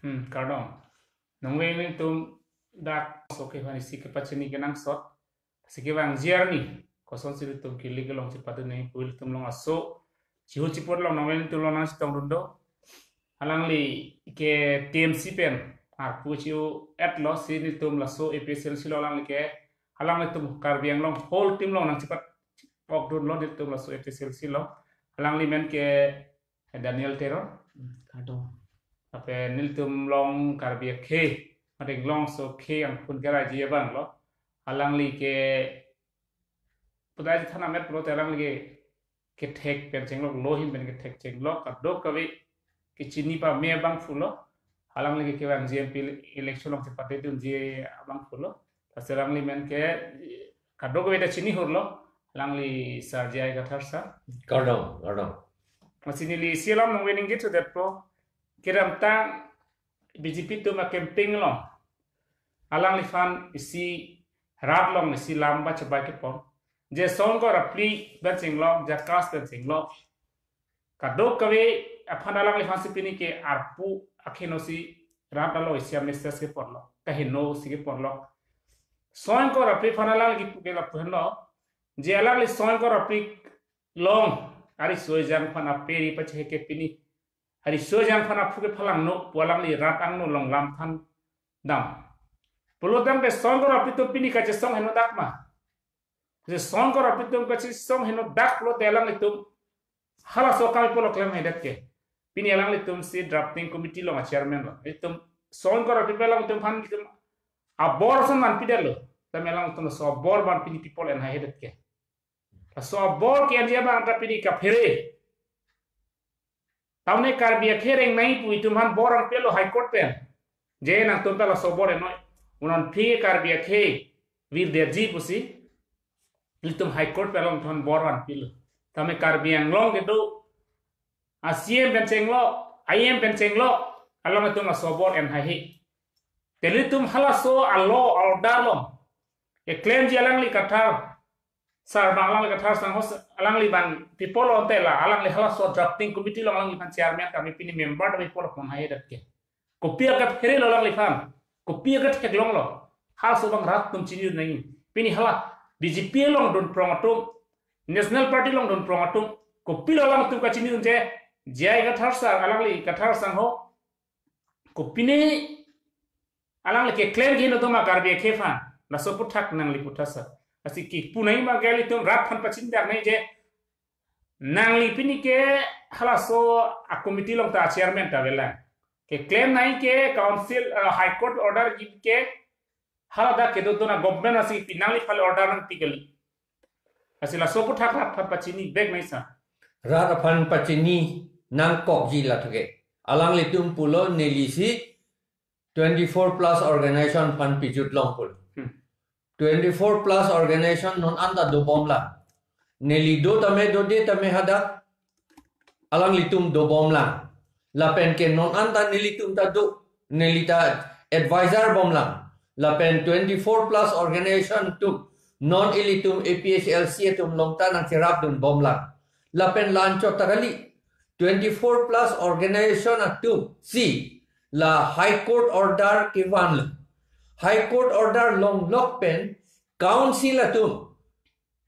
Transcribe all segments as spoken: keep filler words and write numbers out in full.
Hmm, kardom. Nonve nelitum dak so ke hani si kepachini kenangsot. Si kevangji arni. Kosonsi nelitum kili kelong chepatu nangji pu ilitum alongso. Chihu chipot along nonve nelitum along nangchetongdun do. Alangli ke T M C pen arpu chi-u-etlo si nelitum laso A P H L C along alangli ke. Alanglitum Karbi Anglong whole team along nangchepat-okdunlo nelitum laso A P H L C along. Alangli amen ke Daniel Teron. Hmm, kardom. Lapen nelitum along Karbi akhei, mate Inglongso akhei angphun keraiji abanglo. Alangli ke pudai thana met pulote alangli ke kethek pen chenglok, lo ahin pen kethek chenglok, kadokave kechini pame abangphulo. Alangli ke kevangji M P election along chepatedunji abangphulo. Lasi alangli amen ke kadokave ta chini hurlo, alangli Sir J I Kathar sir. Kardom, kardom. Lasi neli isi alam nonve ningje thudetpo. Kedamtang B J P atum a-campaign along alangliphan isi rat along isi lam ba chebai kepon. Je song ko rapli pen chenglok, je kas pen chenglok. Kadokave aphan alangliphan si pini ke arpu akhenosi rat along isi a-message keponlo, kahenosi keponlo. Song ko rapli aphan alangli kipu ke lapu henlo. Je alangli song ko rapli along ariso ejang aphan aperi pache ke pini ariso ejang aphan aphu kephalangno pu alangli rat angno along lam than dam. Pulotangte song ko rapli atum pini kachesong henodak ma? Je song ko rapli atum kachesong henodak pulote alanglitum halaso akam pulo klemhedet ke. Pini alanglitum si drafting committee along a-chairman lo. Itum song ko rapli alanglitum aphan itum abor ason vanpidetlo. Tame alanglitum laso abor abang pini people enhaihedet ke. Laso abor ke-enji abang ta pini kaphere. Tamne Karbi akhei reng nangji pu itum aphan bor nangpilo High Court pen. Je nangtum ta laso bor enoi. Un'an phi Karbi akhei virdetji pusi ilitum High Court pen along atum aphan bor vanpilo. Tame Karbi Anglong kedo a-C M pen chenglok, I M pen chenglok, alanglitum laso bor enhaihe. Te ilitum halaso a-law order along keklemji alangli Kathar sir abang, alangli Kathar sangho, alangli abang people onte la, alangli halaso drafting committee along alangliphan chairman tame pini member tame people apon haihedet ke. Kopi akapherelo alangliphan, kopi akatheklonglo, halaso abang rat atum chinidun nangji. Pini hala B J P along dunprong atum, National Party along dunprong atum, kopilo alangtum kachinidunji, J I Kathar sir, alangli Kathar sangho, kopine alangli keklem keheno atum a-Karbi akhei aphan, laso aphuthak nangli puthot sir. Lasi kipu nangji abang ke ilitum rat aphan pachinidun nangji, nangli pini ke halaso a-committee along ta chairman ta avelang. Keklem nangji ke council, eh, High Court order ji ke haladak kedodun a-government asi pi nangliphan le order nangpi kali. Lasi laso aphuthak rat aphan pachinivek nangji sir. Rat aphan pachini nangkokji lathuke. Alanglitum pulo neli si twenty-four plus organization aphan pijut long pulo. Hmm. Twenty-four plus organization non anta dobomlang. Neli do tame dode tame hadak alanglitum dobomlang. Lapen ke non anta nelitum ta do, neli ta advisor bomlang. Lapen twenty-four plus organization atum non ilitum A P H L C atum along ta nangcherapdunbomlang. Lapen la-anchot ta kali, twenty-four plus organization atum si la High Court order kevanlo. High Court order longlok pen council atum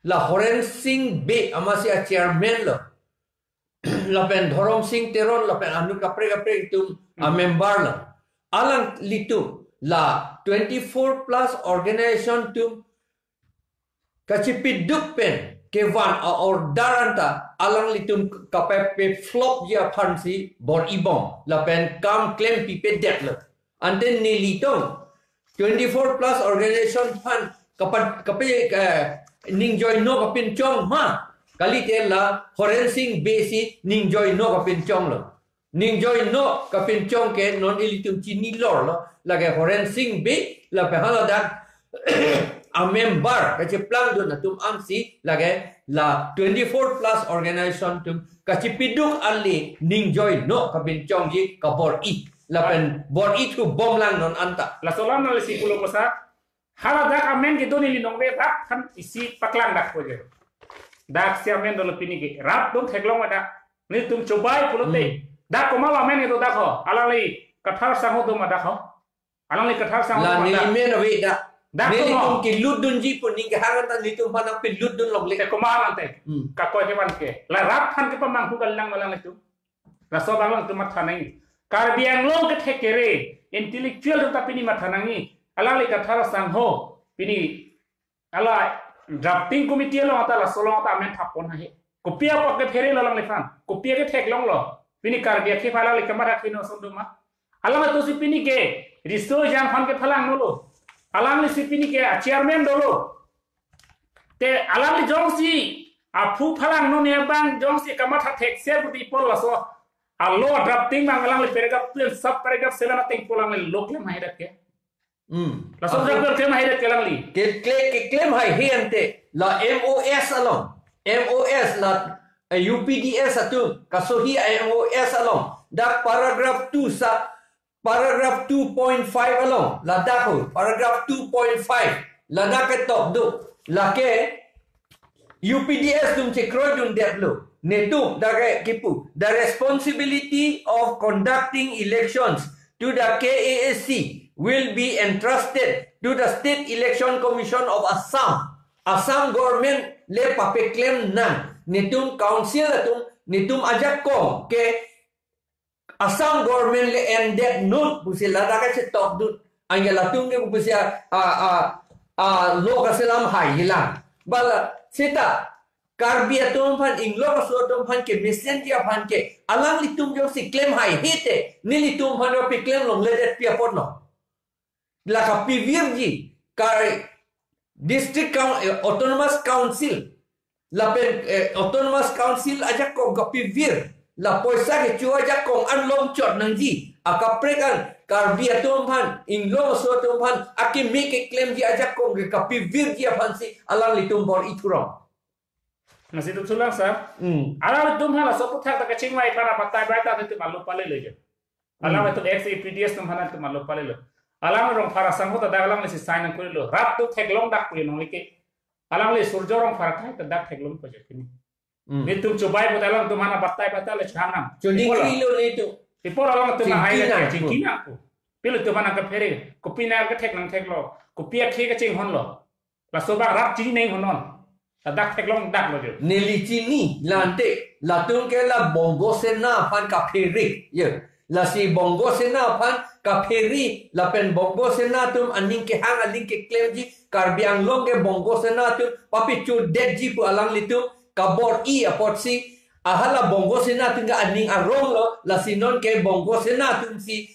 la Horen Sing Bey amatsi a-chairman lo. Lapen Dhorom Sing Teron lapen anut kaprek kaprek atum a-member lo. Alanglitum la twenty-four plus organization atum kachipiduk pen kevan a-order anta alanglitum kapape-flopji aphansi bor-ibom lapen kam klempipedet lo. Ante nelitum twenty-four plus organization aphan kapat kape, eh, ningjoino kapinchong ma? Kalite la Horen Sing Bey si ningjoino kapinchonglo. Ningjoino kapinchong ke non ilitum chinilorlo. Lake Horen Sing Bey lapen haladak a-member kacheplangdun atum ansi lake la twenty-four plus organization atum kachipiduk ale ningjoino kapinchongji kabor-i. Lapen bor-ithubomlang non anta. Laso alam nangli si pulo kosa. Haladak amen kedo neli nonve rat aphan isi paklangdakpo je. Dak si amen dolo pini ke. Rat dong theklong ada. Nelitum chobai pulote. Hmm. Dak komat amen kedo dak ho. Alangli Kathar sangho do ma dak ho. Alangli Kathar sangho La do ma dak. Nelimen ave dak. Dak Nelitum to mo. Kelutdunji pu ning kehang ta nelitum aphan nangpelutdun longle. Te komat nang te. Hmm. Kakoi ke van ke. La rat aphan kepamanghu kali lang alanglitum. Laso abang alangtum matha nangji. Karbi Anglong kethek kere, intellectual atum ta pini matha nangji. Alangli Kathar sangho, pini hala drafting committee along ta laso along ta amen thap pon ahe. Kopi apot kephere lo alangliphan. Kopi ketheklonglo. Pini Karbi akhei aphan alangli kamatha kheno ason do ma. Alangtum si pini ke, riso ejang aphan kephalangno lo. Alangli si pini ke, a chairman dolo. Te alangli jongsi aphu phalangno ne abang jongsi kamatha thekser pu di pol laso. Alo drafting abang alangli paragraph two and sub paragraph seven ateng pu alangli lo klem hai dak ke. Hmm. Laso Apo- drafting klem hai dak ke alangli. Ke, ke, keklem haihe ante la M O S along. M O S la, eh, U P D S atum kasohi M O S along. Dak paragraph two sa paragraph two point five along, ladak ho, paragraph two point five, ladak ketok do, lake U P D S atum chekroidundetlo, netum dak ke kipu, the responsibility of conducting elections to the K A A C will be entrusted to the State Election Commission of Assam. Assam government le papeklem nang, netum council atum, netum ajakong ke Assam government le endet non pusi ladak kachetok dun. Anke latum ke pusi a, a, a, a, lo kaselam hai hilang. Bala seta Karbi atum aphan, Inglong aso atum aphan ke, mesenji aphan ke, alanglitum jongsi klem haihe te, nelitum aphan yo peklem longledet pi apotlo. La kapivirji, Kar District Coun-, eh, Autonomous Council, lapen, eh, Autonomous Council ajakong kapivir, la poisa kecho ajakong an longchot nangji, akaprek an Karbi atum aphan, Inglong aso atum aphan, akeme keklemji ajakong ke kapivirji aphansi alanglitum bor-i thurong. Lasi itum thulang sir. Hmm. Alanglitum aphan laso aphuthak ta kachingvai aphan abatai bai ta itum alo palelo jo. Hmm. Alanglitum ex U P D S atum aphan itum alo palelo. Alang Rongphar asangho ta dak alangli si sign nangkuri lo. Rat atum theklong dak kuri nonglike. Alangli Surjo Rongphar akai ta dak theklong ko jo pini. Hmm. Netum chobai pute alangtum aphan abatai bai ta le chanam. Choningri lo netum. Pi apot alangtum Chingki hai nang ke ko. Chingki nang ko. Pilo atum aphan kaphere. Kopi nang kethek nangtheklo. Kopi akhei kachinghonlo. Laso abang rat chini nang honon. Ladak theklong dak lo jo. Neli chini lante, latum ke la Bongo Sena aphan kaphere. Ye. Lasi Bongo Sena aphan kaphere, lapen Bongo Sena atum aning kehang aling keklemji, Karbi Anglong ke Bongo Sena atum papichudetji pu alanglitum kabor-i apotsi, ahala Bongo Sena atum ke aning arong lo, lasi non ke Bongo Sena atum si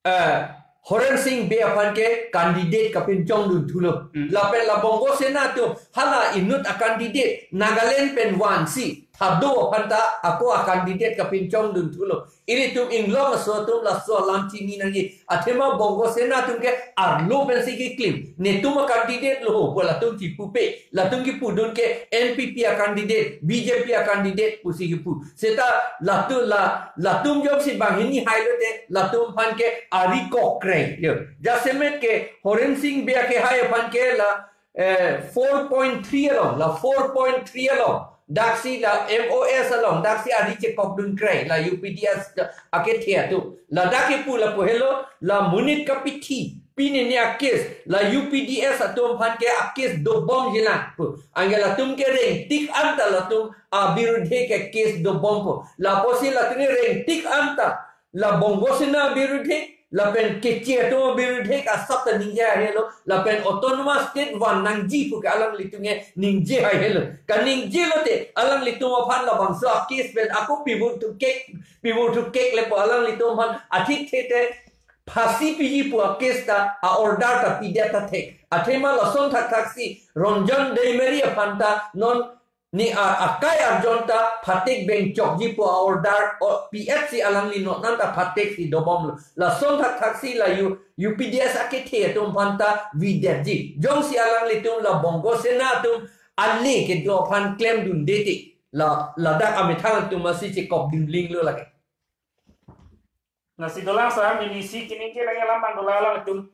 eh, Horen Sing Bey aphan ke candidate kapinchongdun thulo. Hmm. Lapen la Bongo Sena atum hala inut a-candidate Nagaland pen vansi thado aphan ta ako a-candidate kapinchongdun thulo. Ilitum Inglong aso atum laso alam chini nangji. Athema Bongo Sena atum ke arlo pensi keklem. Netum a-candidate lo ho pu latum chipupe. Latum kipudun ke N P P a-candidate, B J P a-candidate pusi kipu. Seta latu la, latum jongsi banghini hai lote, latum aphan ke ari kokrei. Yo. Jasemet ke Horen Sing Bey akehai aphan ke la, eh, four point three along, la four point three along. Daksi la M O S along, daksi ari chekokdun krei, la U P D S akethe atum. Ladak kipu lapu helo, la monit kapithi, pini ni a-case, la U P D S atum aphan ke a-case dobom hilang pu. Anke latum ke rengtik anta latum abirudhe ke case dobom pu. Lapusi latum ke rengtik anta la Bongo Sena abirudhe, lapen keche atum abirudhe ke asap ta ningje hai helo, lapen autonomous state van nangji pu ke alanglitum ke ningje hai helo. Kaningje lote, alanglitum aphan labangso a-case pen ako pivur thukek, pivur thukek le pu alanglitum aphan athithe te phasi piji pu a-case ta, a-order ta pidet ta thek. Athema lason thakthaksi Ranjan Deimeri aphan ta non ni a-, akai arjon ta phatek bengchokji pu a-order o P H C alangli non anta phateksi dobomlo. Lason thakthaksi la U-, U P D S akethe atum aphan ta videtji. Jongsi alanglitum la Bongo Sena atum ale kedo aphan klemdunde te. La, ladak amethang atum asi chekokdun linglo lake. Lasi dolang sir, neli si keningje nangji alam abang dolang alangtum.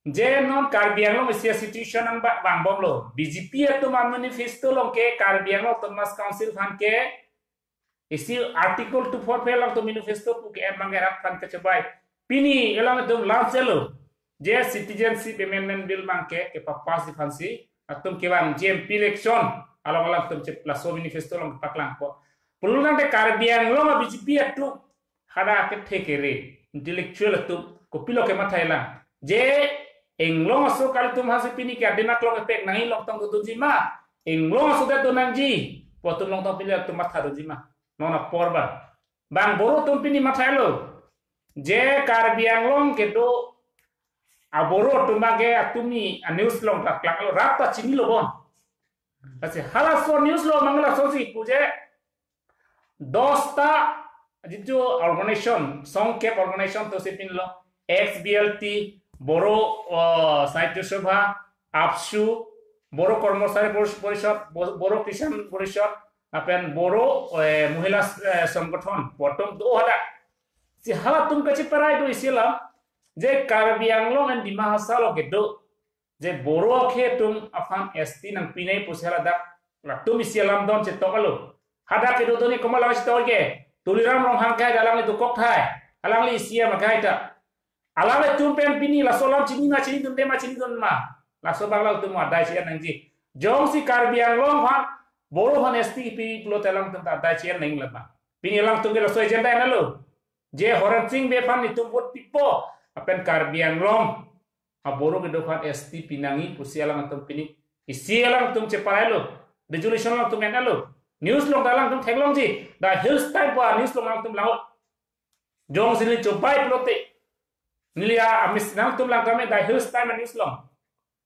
Je non Karbi Anglong isi a-situation nang ba-, vangbomlo. B J P atum a-manifesto along ke Karbi Anglong Autonomous Council aphan ke isi Article two four four along atum manifesto pu ke em abang ke rat aphan kachebai. Pini alangtum last lo. Je Citizenship Amendment Bill abangke kepapass ji aphansi atum kevang je M P election along alangtum chip laso manifesto along paklangpo. Pulo tangte Karbi Anglong a B J P atum hadak kethe kere intellectual atum kopilo kematha lang. Je Anglong aso kali atum aphansi pini ke aden aklong epek nangji, longtong dodunji ma. Anglong aso det donangji pu atum longtong pini atum matha dunji ma. Non apor abang. Bang Boro atum pini matha lo. Je Karbi Anglong kedo a Boro atum abangke atum ni a news along ta klang lo, rat ta chinilo bon. Lasi halaso news along mangla sosi pu je dosta jitu organization, songkep organization to si pinlo, X B L T, Boro, uh, Sahitya Sabha, ABSU, Boro Kormosari Porish-, Porishad, Bo-, Boro Kisan Porishad, lapen Boro, eh, Mohila, eh, Sangathon, pu atum do hadak. Si halatum kachiparai do isi alam, je Karbi Anglong and Dima Hasao along kedo je Boro akhei atum aphan S T nangpinangji pusi haladak latum isi alam don chetok lo. Hadak kedo doni komat alam chetok ke? Tuliram Ronghang akhei, alangli dokok thai. Alangli isi ama akhei ta. Alanglitum pen pini laso alam chini na chinidunde ma chinidun ma, laso abang alangtum adai chi-en nangji. Jongsi Karbi Anglong aphan Boro aphan S T pi pulote alangtum ta adai chi-en nangji lama. Pini alangtum ke laso agenda en lo. Je Horen Sing Bey aphan itum vote pipo, lapen Karbi Anglong a Boro kedo aphan S T pinangji pusi alangtum pini isi alangtum cheparai lo. Resolution alangtum en lo. News along ta alangtum theklongji. The Hills Times pu a news along alangtum lang. Jongsi neli chobai pulote, neli a amis nangtum lang kami The Hills Times a news along.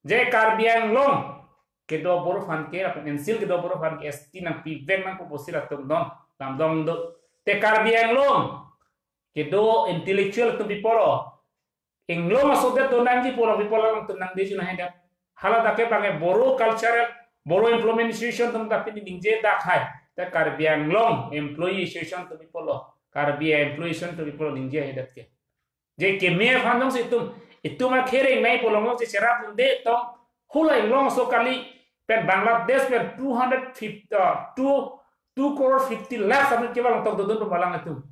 Je Karbi Anglong kedo Boro aphan ke, lapen N C L kedo Boro aphan ke S T nangpivek nangpo pusi latum don, lam don do. Te Karbi Anglong kedo intellectual atum pi pulo, Anglong aso det donangji pu along pi pulo, alangtum nangdeji nahai det. Haladak ke abangke Boro Cultural, Boro Employment Association atum ta pini ningje dak hai. Te Karbi Anglong Employee Association atum pi pulo, Karbi Employee Association atum pi pulo ningje hai det ke. Je keme aphan jongsi itum, itum akhei reng nangji pu along jongsi cherapdunde tong, hula Anglong aso kali pen Bangladesh pen two hundred fifty, uh, two, two crore fifty lakhs amat kevang tong dodun pu alanglitum.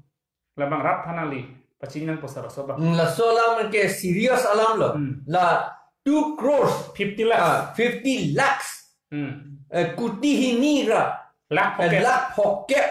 Labang rat aphan nangli pachini nangpo sar, laso abang. Hmm, laso alam ke serious alam lo. Hmm. La two crores, fifty lakhs. Ah, fifty lakhs. Hmm. Eh, kuti hini ra. Lakh eh, phokep. Lakh phokep.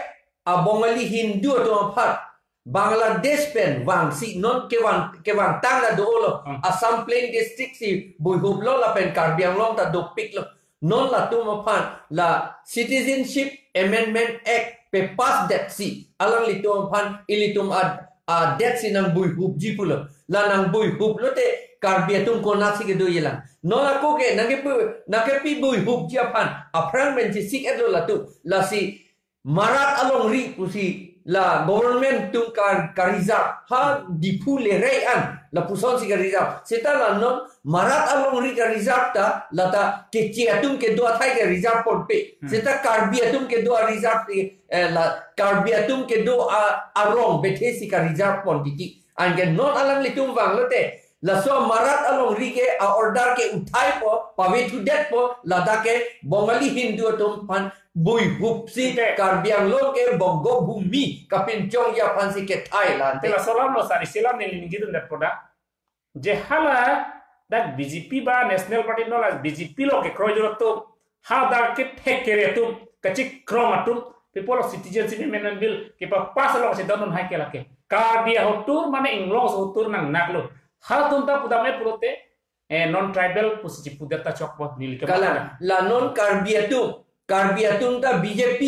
A Bongali Hindu atum aphan Bangladesh pen vangsi non kevang, kevangtang ta dolo. Hmm. Assam Plain District si buihuplo lapen Karbi Anglong ta dopiklo. Non latum aphan la Citizenship Amendment Act papass detsi alanglitum aphan ilitum ad, adet si nangbuihupji pulo. La nangbuihup lote Karbi atum konatsi kedoji lang. Non ako ke nangkepu, nangkepi buihupji aphan aphrang pen chesik-etlo latum. Lasi Marat alongri pusi la government atum ka, ka-reserve. Ha Diphu Lerai an lapusonsi ka-reserve. Seta la non Marat alongri ka-reserve ta lata Keche atum kedo athai ke-reserve ponpe. Hmm. Seta Karbi atum kedo a-reserve, eh, la Karbi atum kedo a, arong bethesi ka-reserve pon titi. Anke non alanglitum vanglote, laso Marat alongri ke a-order ke uthaipo, pavethu detpo, ladak ke Bongali Hindu atum aphan buihupsi, okay, Karbi Anglong ke Bongo Bhumi kapinchongji aphansi kethai la ante. Te laso alam lo sari selam neli ningjidun detpo dak. Je hala dak B J P ba National Party, non la B J P along kekroi jor atum, hadak kethek kere atum, kachikron atum, pi pulo Citizenship Amendment Bill kepapass alongsi don un hai ke lake. Karbi ahutur mane Anglong ahutur nangnak lo. Halatum ta pudam-e pulote, eh, non-tribal pusi chipudet ta chokpo, neli ke. Kalang, la non Karbi atum, Karbi atum ta B J P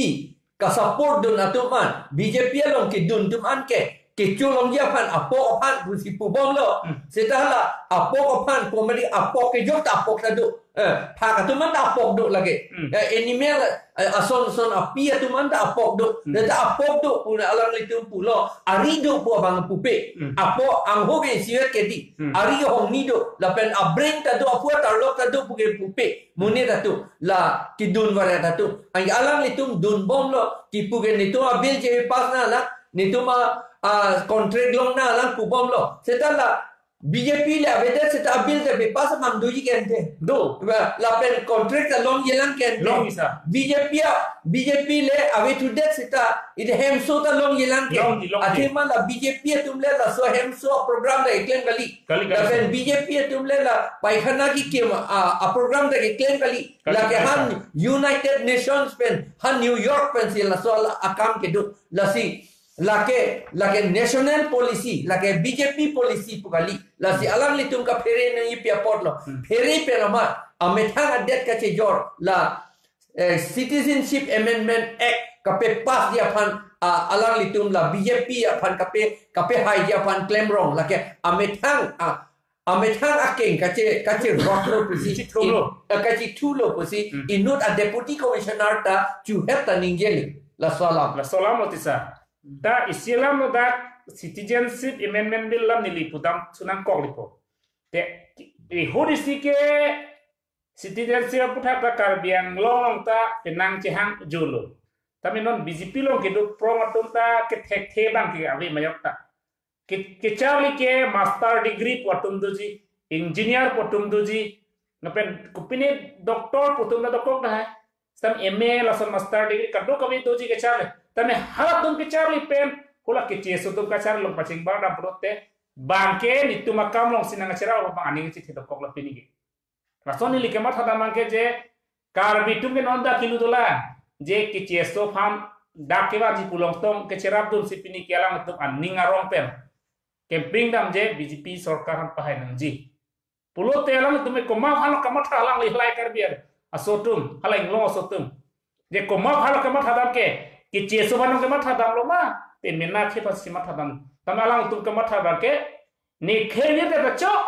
ka-support dun atum an, B J P along kedun atum an ke, kecho longji aphan apok aphan pusi pubomlo. Hmm. Seta la apok aphan, pumari apok kejok ta apok ta do. Eh, phak atum an ta apok do lake. Hmm. Eh, animal, eh, ason son api atum an ta apok do. Hmm. Seta apok do pu alanglitum pulo, ari do pu abang pupe. Hmm. Apok angho ke isivet kedi. Hmm. Ari hongni do, lapen abreng ta do, apu atarlok ta do pu ke pupe. Monit atum, la kedun varet atum. Anke alanglitum dunbomlo, kipu ke netum a-bill chepass nanglang, netum a, a-contract longnanglang pubomlo. Seta la B J P le avedet seta a-bill ta be pass mam doji kente. Do. Ba, lapen contract ta longji lang kente. Longji sir. B J P a, B J P le avedet seta ide hemso ta longji lang ke. Longji, longji. Athema la B J P atum le laso hemso program ta keklem kali. Kali, kali, lapen sir. B J P atum le la paikhana kekim a, a program ta keklem kali. Kali, lake kali, han sir. United Nations pen, han New York pensi laso la akam kedo. Lasi, lake, lake national policy, lake B J P policy pu kali. Lasi alanglitum kaphere nangji pi apotlo. Hmm. Phere pen amat, amethang adet kachejor, la, eh, Citizenship Amendment Act kape-passji aphan, ah, alanglitum la B J P aphan kape, kapehaiji aphan klemrong. Lake amethang, ah, amethang akeng kache, kacheroklo pusi. Kachithumlo. Eh, kachithumlo pusi. Hmm. Inut a-Deputy Commissioner ta chuhet ta ningjeli. Laso alam. Laso alam oti sir. Ta isi alam lo dak Citizenship Amendment Bill alam neli pudam sunangkoklipo. Te, ihut isi ke citizenship aputhak ta Karbi Anglong ta penang chehang jolo. Tame non B J P along kedo prong atum ta kethekthe abang ke ave majok ta. Ke, kecharli ke master degree pu atum doji, engineer pu atum doji, lapen kopine doctor pu atum ta dokok dah. Stam M A lason master degree kadokave doji kecharli. Tame halatum kecharli pen, hala kecheso atum kacharli along pachingbar dam pulote, bang ke nelitum akam alongsi nangcherap abang aning chithe dokok la pini ke. Lason neli kematha dam abang ke je, Karbi atum ke non dak kilu dolang. Je kecheso aphan dak kevanji pu along tong kecherapdunsi pini ke alangtum aning arong pen campaign dam je B J P sorkar aphan pahai nangji. Pulote alangtum ke komat aphan lo kamatha alangli halai Karbi aso atum, halai Anglong aso atum. Je komat aphan lo kamatha dam ke, kecheso aphan lo kamatha damlo ma, te mena khe aphansi matha dam. Tame alangtum kamatha dam ke, ne khe ne te ta chok.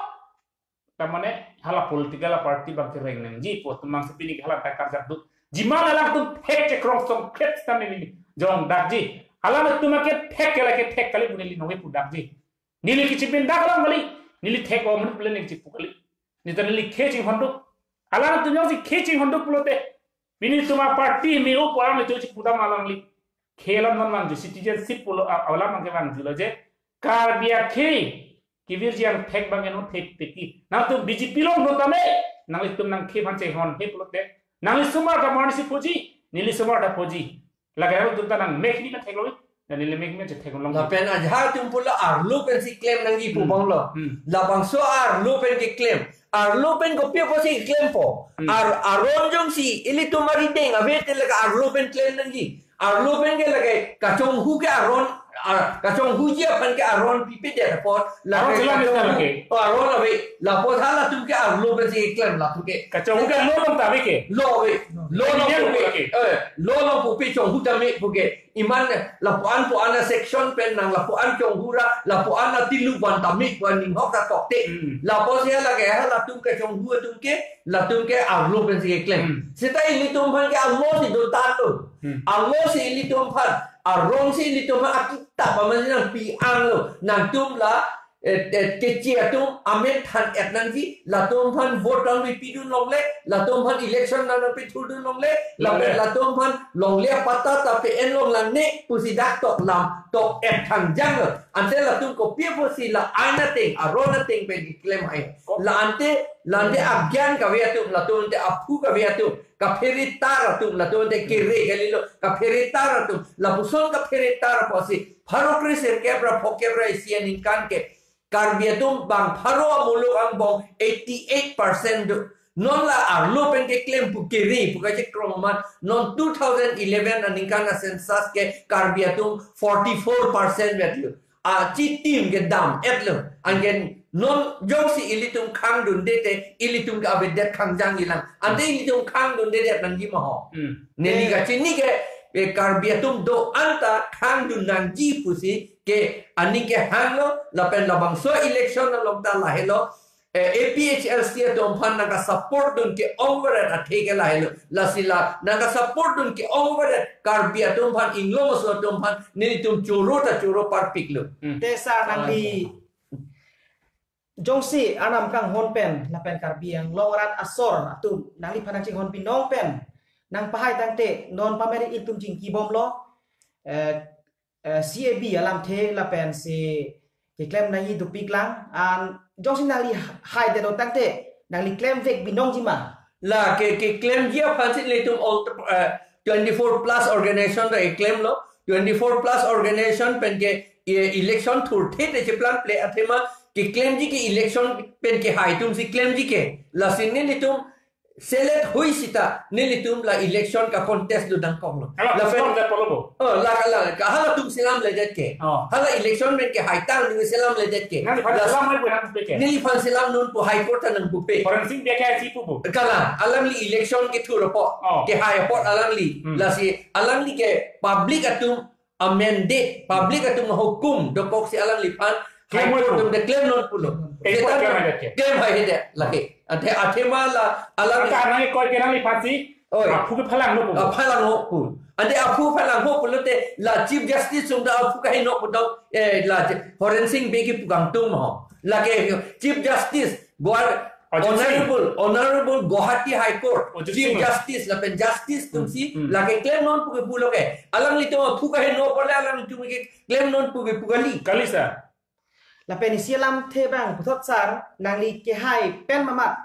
Tamane hala political party abang kereng nangji pu atum abangsi pini ke hala ta karjak duk. Jiman alangtum thek chekrong song khet stam neli jong dakji. Alangtum ke thek ke lake thek kali pu neli nonge pu dakji. Neli kachipindak alam kali. Neli thek-o amonit pu le neli chipu kali. Neli ta neli khe chinghon duk. Alangtum jongsi khe chinghon duk pulote, pini atum a-party me-o pu alam nelitum chipu dam alangli. Khe alam non vangji, citizenship pulo a-, alam abang ke vangji lo je. Karbi akhei kevirji angthek abang ke non thek teki. Nangtum B J P along non tame, nanglitum nangkhe aphan chinghon he pulote, nangli osomar ta monit si phoji, neli osomar ta phoji. Lake alangtum ta nangmek hini ma theklo, dan neli mek hini ma chetheklong. Lapen ajahak atum pulo arlo pensi klem nangji pu Hmm. abang lo. Hmm. Labangso arlo pen keklem. Arlo pen kopi apotsi klempo. Hmm. Ar-, aron jongsi ilitum arideng ave te lake arlo pen klem nangji. Arlo pen ke lake kachonghu ke aron, ah, kachonghuji aphan ke aron pipedet apot, lake Aron chelang kachonghu. Neta lake. Oh, aron ave. Lapu halatum ke arlo pensi klem lapu ke. Kachonghu ke lo along ta ave ke. Lo ave. Lo along Lo pupe. Ave ke. Eh, lo along pupe chonghu tame pu ke. Iman lapu-an pu-an a-section pen nang lapu-an chonghu ra, lapu-an atilu van tame pu aning hok ta tokte. Hmm. Lapusi lake halatum kachonghu atum ke, latum ke arlo pensi keklem. Hmm. Seta ilitum aphan ke alo si dotan lo. Hmm. Alo si ilitum aphan, arong si ilitum aphan akitap aman nangpi-ang lo. Nangtum la, eh, eh, keche atum amen than-et nangji, latum aphan vote nangpipidun longle, latum aphan election nangpithurdun longle, lapen Longle. latum aphan longle apatta ta pe-en long lang ne pusi dak tok lam, tok-et thangjang lo. Ante latum kopi apotsi la ain ateng, aron ateng pen keklem hai. Ko- La ante, la ante agyan kave atum, latum ante aphu kave atum, kaphere tar atum, latum ante kere kalilo, kaphere tar atum, lapuson kaphere tar apotsi, pharo kre sirkep ra phongokep ra isi aningkan ke, Karbi atum bang pharo amuluk angbong eighty-eight percent do. Non la arlo pen keklem pu kere pu kachekrong amat, non two thousand eleven aningkan a-census ke Karbi atum forty-four percent vetlo. Achitim ke dam-et lo. Anke non jongsi ilitum khangdunde te ilitum ke avedet khangjangji lang. Ante ilitum khangdundedet nangji ma ho. Hmm. Neli Eh. kachini ke, eh, Karbi atum do-an ta khangdun nangji pusi ke aning kehang lo, lapen labangso election along ta lahelo, eh, A P H L C atum aphan nangkasupport dun ke-ong varet athe ke lahelo. Lasi la nangkasupport dun ke-ong varet Karbi atum aphan, Inglong aso atum aphan nelitum choro ta choro parpik lo. Hmm. Te sir nangli jongsi Arnam kanghon pen lapen Karbi Anglong arat asor atum nangliphan nangchinghon binong pen nangpahai tangte non pameri ilitum chingki bomlo, eh, eh, C A B alamthe lapensi keklem nangji dopik lang, an jongsi nangli hai det tangte, nangli klemvek binong jima? La ke, keklemji aphan si nelitum all, eh, twenty-four plus organization ta klemlo, twenty-four plus organization pen ke, eh, election thurthe te cheplang ple athema, keklemji ke election pen kehai atum si klemji ke. Lasi nelitum select hui sita nelitum la election ka-contest do dangkoklo. Hala lapen, song da polo bo. Oh, la, la, ka halatum selamledet ke. Oh. Hala election pen kehai tang ni selamledet ke. Neliphan la selam hai pu nangpupe ke. Neliphan selam nonpu, High Court ta nangpupe. Horensing Bey ke si pu bo. Kalang, alangli election kethur apot. Oh. Kehai apot alangli. Hmm. Lasi alangli ke public atum amended, public atum hukum dokok si alangliphan High Court atum de klem non pulo. High Court klem haidet ke. Klem haidet lake. Ante athema la alang, anta nangkoi ke nangliphan si. Oi. Aphu ke phalanglo pu. Ah, phalanglo pu. Ante aphu phalanglo pulote la Chief Justice sung ta aphu kaheno pu dok, eh, la Horensing Bey kipu kangtung mo. Lake Chief Justice Guwahati Ajit Singh. Honorable, Honorable Guwahati High Court, Ajit Chief Singh. Justice lapen Justice atum si, hmm, lake klem non pu ke pulo ke. Alanglitum aphu kaheno pule alanglitum ke klem non pu ke pu kali. Kali sir. Lapen isi alamthe abang puthot sir, nangli kehai pen mamat,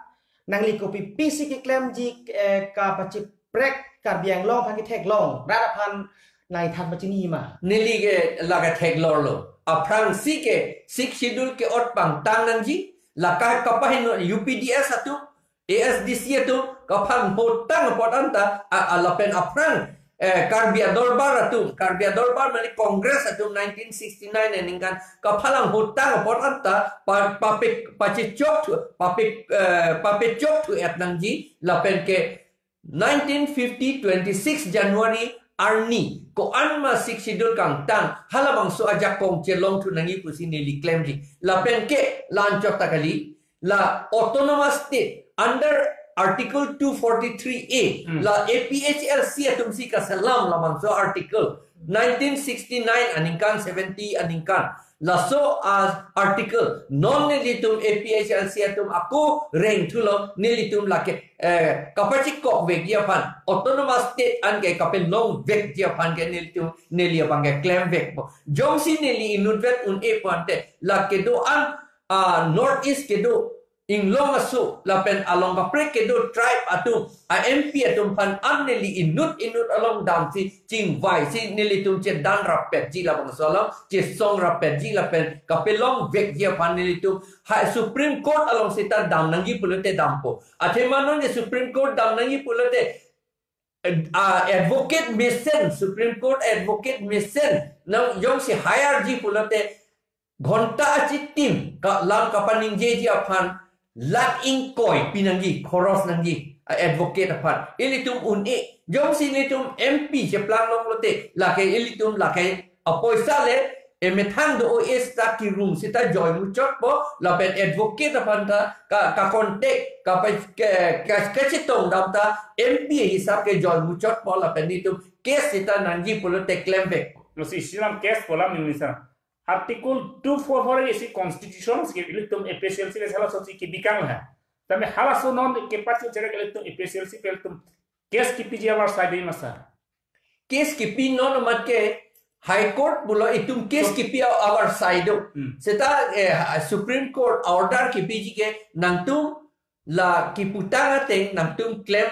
nangli kopi pisi keklemji, eh, kapachiprek Karbi Anglong aphan ketheklong, rat aphan nangli than pachini ma? Neli ke la ketheklonglo. Aphrangsi ke Sixth Schedule ke-ot pangtang nangji, la ka kapaheno U P D S atum, A S D C atum, kaphan hotang apot anta, a, a lapen aphrang, eh, Karbi Adorbar atum, Karbi Adorbar mane Congress atum nineteen sixty-nine aningkan, kaphalang hotang apot anta, pa, pape, pachechok thu, pape, eh, papechok thu et nangji, lapen ke nineteen fifty, twenty-six January arni, ko-an ma Sixth Schedule kangtang, halabangso ajakong chelong thu nangji pusi neli klemji. Lapen ke, la anchot ta kali, la autonomous state under Article two forty-three A, hmm, la A P H L C atum si kaselam labangso article nineteen sixty-nine aningkan, seventy aningkan. Laso a article non nelitum A P H L C atum ako reng thulo, nelitum lake, eh, kapachikokvekji aphan, autonomous state an ke kapelongvekji aphan ke nelitum, neli abang ke klemvekpo. Jongsi neli inutvet un-e pu ante, la kedo-an, ah, North East kedo inglong aso lapen along kaprek kedo tribe atum a M P atum aphan an neli inut inut along damsi chingvaisi nelitum chedan rappetji labangso along, chesong rappetji lapen kapelongvekji aphan nelitum ha Supreme Court along seta dam nangji pulote dampo. Athema non ke Supreme Court dam nangji pulote, eh, ah, advocate mesen, Supreme Court advocate mesen nang jongsi hire ji pulote ghonta achitim ka lam kapaningjeji aphan lakh ingkoi pinangji, khoros nangji, a advocate aphan. Ilitum un-e, jongsi nelitum M P cheplang longlote, lake ilitum lake apoisa le, emethang do-o seta kirung seta joi muchotpo, lapen advocate aphan ta ka, ka contact, ka pa, ke, ke, kachetong dam ta M P hisap ke joi muchotpo, lapen nelitum case seta nangji pulote klemvek. Masi silam case polam ni misa. Article two four four isi constitution si ilitum A P H L C le halaso si kebikang ha. Tame halaso non kepacho jera ke ilitum A P H L C ke ilitum case kipiji avarsai de masa. Case kipi non mat ke High Court pulo itum case kipi avarsai do. Hmm. Seta, eh, Supreme Court order kipiji ke nangtum la kiputang ateng nangtum klem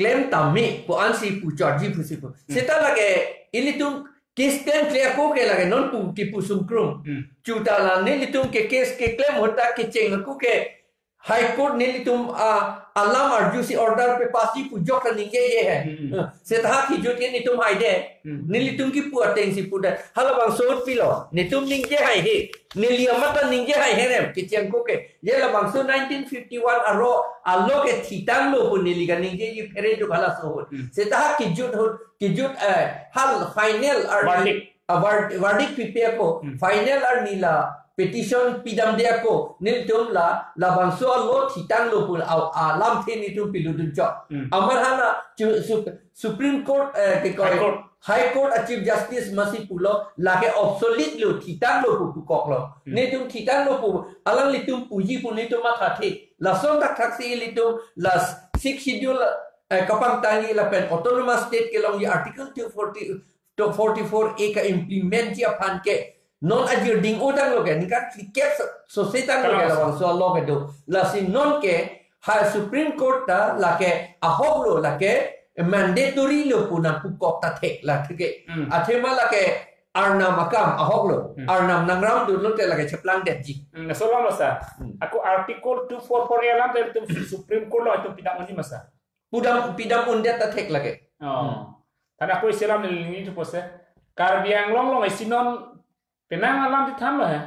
klem tame pu ansi puchotji pusi pu. Hmm. Seta lake ilitum case klemkle ako ke lake non pu kipu sungkrum. Hmm. Chuta la nelitum ke case keklem ahut ta kecheng ako ke High Court nelitum a alam arjusi order pe passji pu jok ta ningjeje he. Hmm. Eh, seta ha kijut ke nelitum haide. Hmm. Nelitum kipu atengsi pudet. Halabangso ahut pilo. Nelitum ningje haihe. Neli amat ta ningje haihe nem. Kecheng ako ke. Je labangso nineteen fifty-one aro alo ke thitanglo pu neli kaningjeji phere juk halaso ahut. Hmm. Seta ha kijut ahut, kijut, eh, hal final arni, verdict. Ah, ver-, verdict pipe ako, hmm, final arni la petition pidamde ako, nelitum la, labangso alo thitanglo pu a, alamthe nelitum piludunchot. Hmm. Amat hala chu-, su-, Supreme Court, eh, ke koi, High Court. High Court a Chief Justice masi pulo, lake obsolete lo, thitanglo pu pukoklo. Hmm. Nelitum thitanglo pu, alanglitum puji pu nelitum mathathe. Lason thakthak si ilitum, la Sixth Schedule, eh, kapangtangji lapen Autonomous State kelongji Article two forty, two forty-four A ka-implementji aphan ke, Non ajir ding-o tanglo ke, ningkan phlikep so-, sose tanglo ke, Kalang. Labangso a-law kedo. Lasi non ke, ha Supreme Court ta lake ahok lo, lake mandatory lo pu nangpukok ta thek la thek ke. Hmm. Athema lake arnam akam ahok lo. Hmm. Arnam nangram dunlo te lake cheplangdetji. Hmm, laso alam lo sir. Hmm. Ako Article two four four A alam te itum Supreme Court lo itum pidam unji ma sir? Pidam, pidam undet ta thek lake. Oh. Hmm. Than ako isi alam neli ningje thupo sir. Karbi Anglong along isi non penang alam chethanlo he.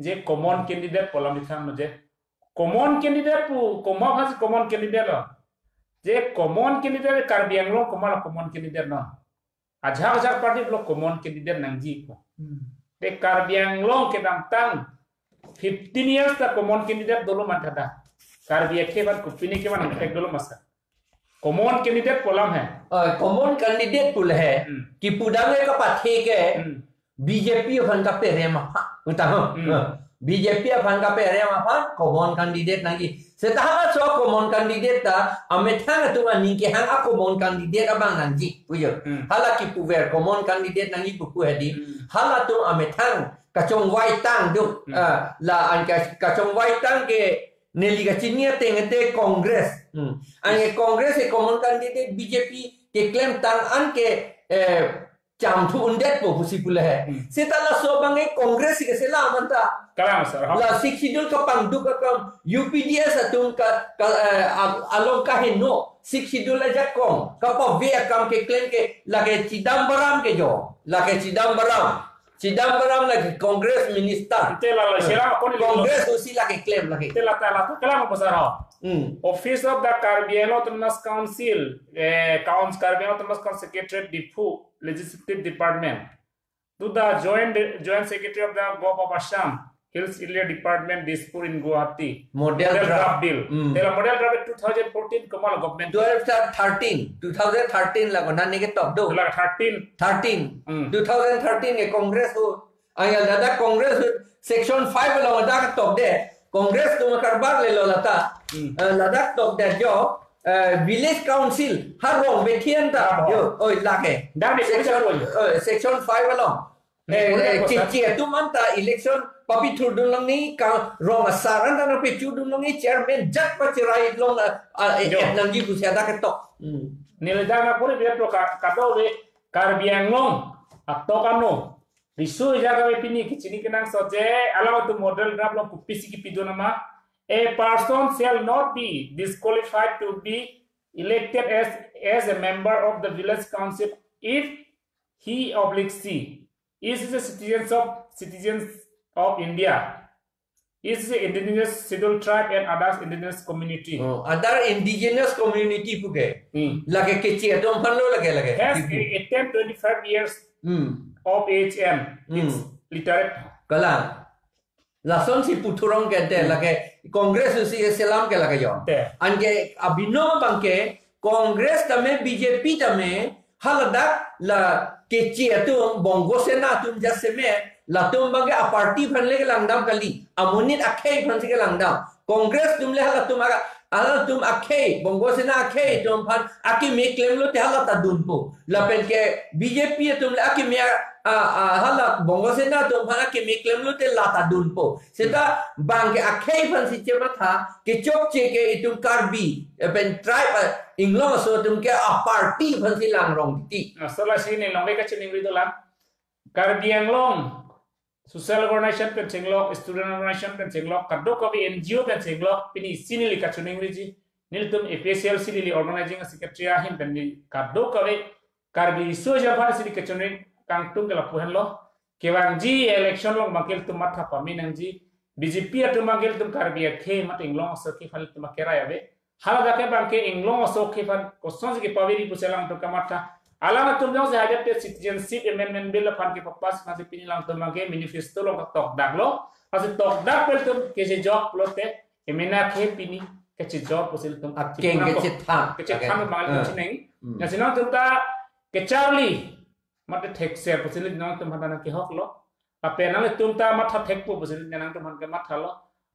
Je common candidate pu alam chethanlo je. Common candidate pu, komat aphansi common candidate lo? Je common candidate Karbi Anglong komat lo common candidate lo? Ajahak ajahak party pulo common candidate nangji pu. Hmm. Te Karbi Anglong kedamtang fifteen years ta common candidate dolo ma thada. Karbi akhei aphan kopine ke ma nangthek dolo ma sir? Common candidate pu alam he. Oh, common candidate pu le he. Hmm. Kipu dam le kapathe ke Hmm. B J P aphan kaperem aphan. Utang ho. Hmm. Eh, B J P aphan kaperem aphan common candidate nangji. Seta halaso common candidate ta amethang atum aning kehang a-common candidate abang nangji. Pujo. Hmm. Hala kipuver common candidate nangji pupu hedi. Hmm. Halatum amethang kachongvai tang do. Hmm. Ah, la an ka-, kachongvai tang ke neli kachini ateng te Congress. Hmm. An ke Congress ke common candidate B J P keklem tang an ke, eh, chamthu undetpo pusi pu le he. Hmm. Seta laso abang ke Congress ke sela manta. Kalang sir, ha? La Sixth Schedule kapangduk akam U P D S atum ka, ka, eh, a-, along kaheno Sixth Schedule ajakong kapave akam keklem ke lake Chidambaram ke jo. Lake Chidambaram. Chidambaram lake Congress minister. Ante la la sera kon Congress usi lake klem lake. Ante la ta la ta kalang pasar ho. Hmm. Office of the Karbi Anglong Autonomous Council, eh, Council, Karbi Anglong Autonomous Council Secretariat Diphu, Legislative Department. To the Joint, Joint Secretary of the Govt of Assam, Hills Area Department, Dispur in Guwahati. Model Model draft. Draft bill. Hmm. Te la model draft two thousand fourteen komat lo government? Twelve ta thirteen. Two thousand thirteen la kona neke tok do. La thirteen. Thirteen. Hmm. Two thousand thirteen ke Congress ho. Ayal dada Congress ho. Section five along dada tok de. Congress atum karbar le lo lata. Hmm. Eh, ladak tok de jo. Eh, Village Council. Ha rong bethian ta. Ah, jo. Oi, lake. Dam de Section, koi. Eh, section five along. Ne, eh, koi eh, ko sa? Chichi atum anta election papithurdun longni ka rong asar anta nangpechudun longni chairman jat pachirai long, ah, ah, eh, Jo. eh, nangji pusi ada ketok. Hmm. Neli dana puri biar to ka, kadokave Karbi Anglong atok ano. Riso ejak ave pini kechini kenangsot je alam atum model draft along kopisi kipidun nama. A person shall not be disqualified to be elected as, as a member of the village council if he oblique she is a citizen of, citizens of India, is a indigenous scheduled tribe and others indigenous community. Oh, other indigenous community puke. Hmm. Lake Keche atum aphan lo lake lake. Has Ipu. attained twenty-five years Hmm. of age and Hmm. is literate. Kalang. Lasonsi puthurong ke te Hmm. lake Congress usi selam ke lake yo. Te. Anke abino abang ke Congress tame B J P tame haladak la Keche atum Bongo Sena atum jasemet latum abang ke aparty aphan le langdam kali. Amonit akhei aphansi ke langdam. Congress atum le halatum aga, halatum akhei, Bongo Sena akhei atum aphan akeme klemlo te hala ta dunpo. Lapen ke B J P atum le akeme a, a, a, hala Bongo Sena atum aphan akeme klemlo te la ta dunpo. Seta abang ke akhei aphansi chematha, kechokche ke itum Karbi, eh, pen tribe, eh, Inglong aso atum ke aparty aphansi langrong titi. Laso lasi ne longle kachiningri dolang. Karbi Anglong social organization pen chenglok, student organization pen chenglok, kadokave N G O pen chenglok, pini isi neli kachiningriji. Nelitum A P H L C neli organizing secretary ahin pen neli kadokave Karbi issue ajat aphansi neli kachiningri kangtung ke lapu henlo. Kevangji election along abang ke ilitum matha pame nangji. B J P atum abang ke ilitum Karbi akhei mate Inglong aso akhei aphan ilitum akerai ave. Haladak ke abang ke Inglong aso akhei aphan kosonsi kepaveri pusi alangtum kamatha. Alangtum jongsi hajat te Citizenship Amendment Bill aphan kepapass nangji pini alangtum abang ke manifesto along katokdaklo. Lasi tokdak pen ilitum kechejok pulote emena akhei pini kechejok pusi ilitum Akeng chipunang ko. kechethan. Kechethan Akeng. abang ilitum Eh. chineng. Hmm. Lasi nangtum ta kecharli mate thekser pusi ilitum nangtum aphan nangkehoklo. Lapen nangtum ta matha thekpo pusi nangtum aphan kemathalo.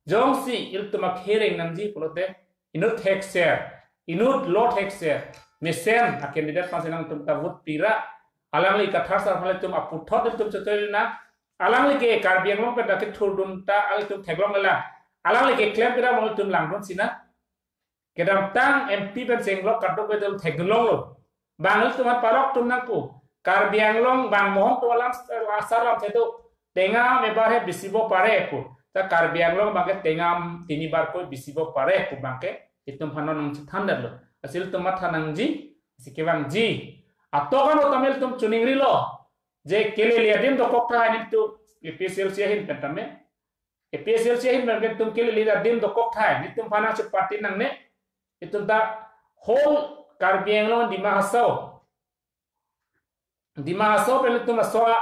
Jongsi ilitum akhei reng nangji pulote inut thekser, inut lo thekser mesen a-candidate aphansi nangtum ta vote pira. Alangli Kathar sar aphan ilitum aputhot ilitum chotoi na. alangli ke Karbi Anglong pen dak kethurdun ta alanglitum theklonglelang. Alangli keklem kedam alanglitum langdun sina. Kedamtang M P pen chenglok kadokave atum theklonglo. Bang ilitum aphan parok atum nangpu. Karbi Anglong bang mohong atum alam asar alam thedo. Tengam ebar he bisibo pare pu. Ta Karbi Anglong bang ke tengam tinibar ko bisibo pare pu bang ke itum aphan non nangchethan detlo. Lasi ilitum matha nangji, lasi kevangji. Atok ano tame ilitum chiningrilo. Je kelele adim dokok tahai nelitum A P H L C ahin pen tame. A P H L C ahin pen ilitum kelele adim dokok tahai. Nelitum aphan nangchepate nangne. Itum ta whole Karbi Anglong Dima Hasao. Dima Hasao pen ilitum laso a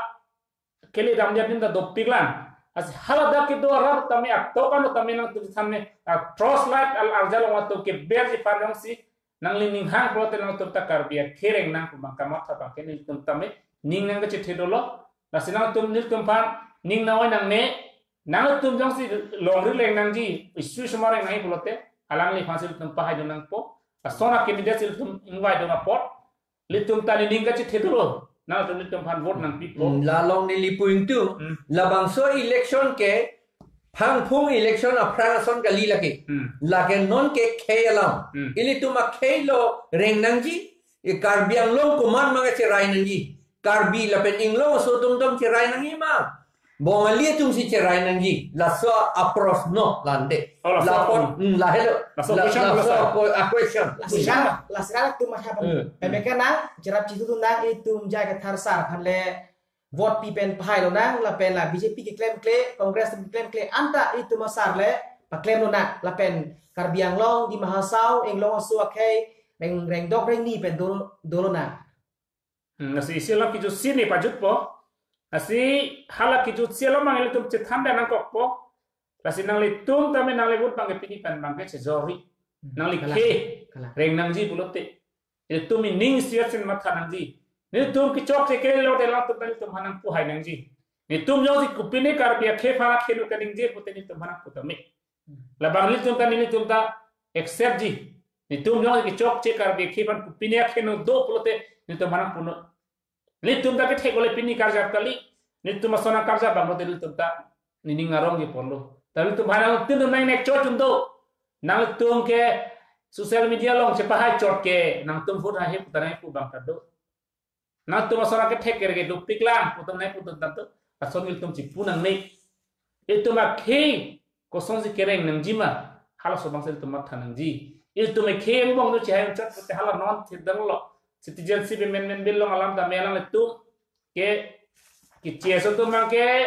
kele damji adim ta dopiklang. Lasi haladak kedo arat tame atok ano tame nangtum than me a torchlight al arjal ong atum keberji aphan jongsi nangli ning hang pulote nangtum ta Karbi akhei reng nang pu bang kamatha bang ke nelitum tame ning nangkachethe dolo. Lasi nangtum nelitum aphan ning nang-oi nangne, nangtum jongsi longri reng nangji, issue sumar reng nangji pulote, alangliphan si ilitum pahaidun nangpo. Lason a candidate si ilitum ingvaidun apot, ilitum ta nening kachethe dolo. Nangtum ilitum aphan vote nangpipo. Hmm, la along neli pu ingtung. Hmm. Labangso election ke phangphung election aphrang ason kali lake. Hmm. Lake non ke khei alam. Hmm. Ilitum akhei lo reng nangji. E Karbi Anglong komat ma kacherai nangji. Karbi lapen Inglong aso atum atum cherai nangji ma. Bongali atum si cherai nangji. Laso apros no lande. Oh, laso Lapot, apros. Hmm, lahelo. Laso La- question, laso laso. Ko- a question. Lasi ka, lasi ka tum masha pam. Hmm. Pemeka nang, cherap chitu tu nang, itum jai ke tharsar aphan le vote pi pen pahai lonang, lapen la B J P keklem kle, Congress keklem kle, anta itum asar le paklem lonang, lapen Karbi Anglong, Dima Hasao, Inglong aso akhei, reng rengdok rengni pen dolo dolo nang. Hmm, lasi isi alam kejutsi ne pajutpo. Lasi hala kejutsi alam abang ilitum chethan dan nangkokpo. Lasi nanglitum tame nangli vote bang ke pini pen bang ke chejori. Hmm, nangli kalang, khei kalang. Reng nangji pulote. Ilitum ining siat sin matha nangji. Nelitum kechokche kele lote alangtum ta nelitum aphan nangpu hai nangji. Nelitum jongsi kopine Karbi akhei aphan akhei nu kaningje pute nelitum aphan nangpu tame. Labang nelitum ta nelitum ta accept ji. Nelitum jongsi kechokche Karbi akhei aphan kopine akhei nu do pulote nelitum aphan nangpu no. Nelitum ta kethek ole pini karjap kali. Nelitum ason nangkarjap bang lote nelitum ta nening arong ji ponlo. Ta nelitum aphan nangtum nang nek chot chun do. Nangtum ke social media along chepahai chot ke nangtum vote hai he puta nangpu bang ta do. Nangtum ason kethek kere ke dopiklang putum nai putum tantu ason ilitum chipu nangne. Ilitum akhei kosonsi kereng nangji ma, halaso abang si ilitum matha nangji. Ilitum akhei angbong do chihai unchot pute hala non thidang lo. Citizenship Amendment Bill along alam tame alanglitum ke, ke C S O atum bang ke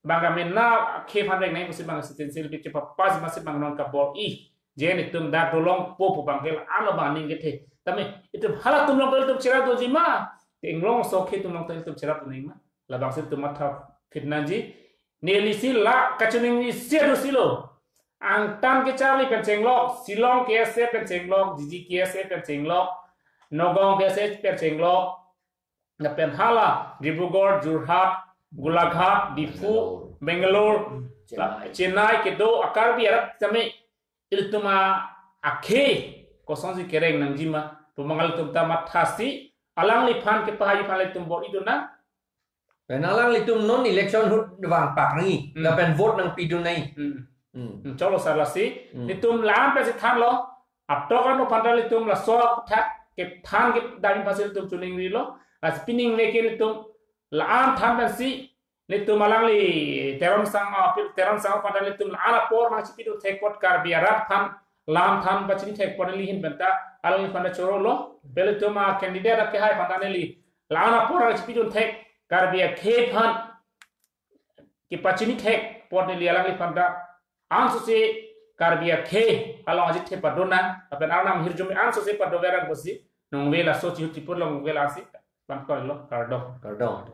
bang kami na akhei aphan reng nang pusi bang citizenship bill chepapas masi bang non kabor-i. Je nelitum dak dolongpo pu bang ke la ano bang ning kethe. Tame itum halatum along ilitum cherap doji ma. Te Inglong aso akhei atum along ilitum cherap do nang ma. Labang si ilitum matha phit nangji. Neli si la kachiningri isi do silo. Angtan kecharli pen chenglok, Shillong K S A pen chenglok, G G K S A pen chenglok, Nagaon K S A pen chenglok, lapen hala Dibrugarh, Jorhat, Golaghat, Diphu, Bangalore, Bangalore, Chennai. La Chennai kedo a Karbi arat tame ilitum akhei kosonsi kereng nangji ma pu bang ilitum ta mathasi alangliphan kepahai aphan ilitum bor-i do nang. Pen alanglitum non election ahut vangpak nangji, hmm, lapen vote nangpidun nangji. Hmm. Hmm. Hmm, cholo sar lasi. Hmm. Nelitum la-an pensi thanlo. Atok ano aphan ta nelitum laso athak kethan kedam aphansi nelitum chiningrilo. Lasi pining veke nelitum la-an than pensi nelitum alangli Teron Sang, ah, Teron Sang aphan ta nelitum la-an apor nangchipidun thek apot Karbi arat aphan la-an than pachini thek apot neli ahin pen ta alangliphan ta chorolo. Pen ilitum a candidate akehai aphan ta neli la-an apor nangchipidun thek Karbi akhei aphan kepachini thek apot neli alangliphan ta ansose Karbi akhei along ajithe padon nang, lapen Arnam ahirjume ansose padover nang pusi nangve laso chihut chipur along nangve lasi, bang koilo, kardom. Kardom.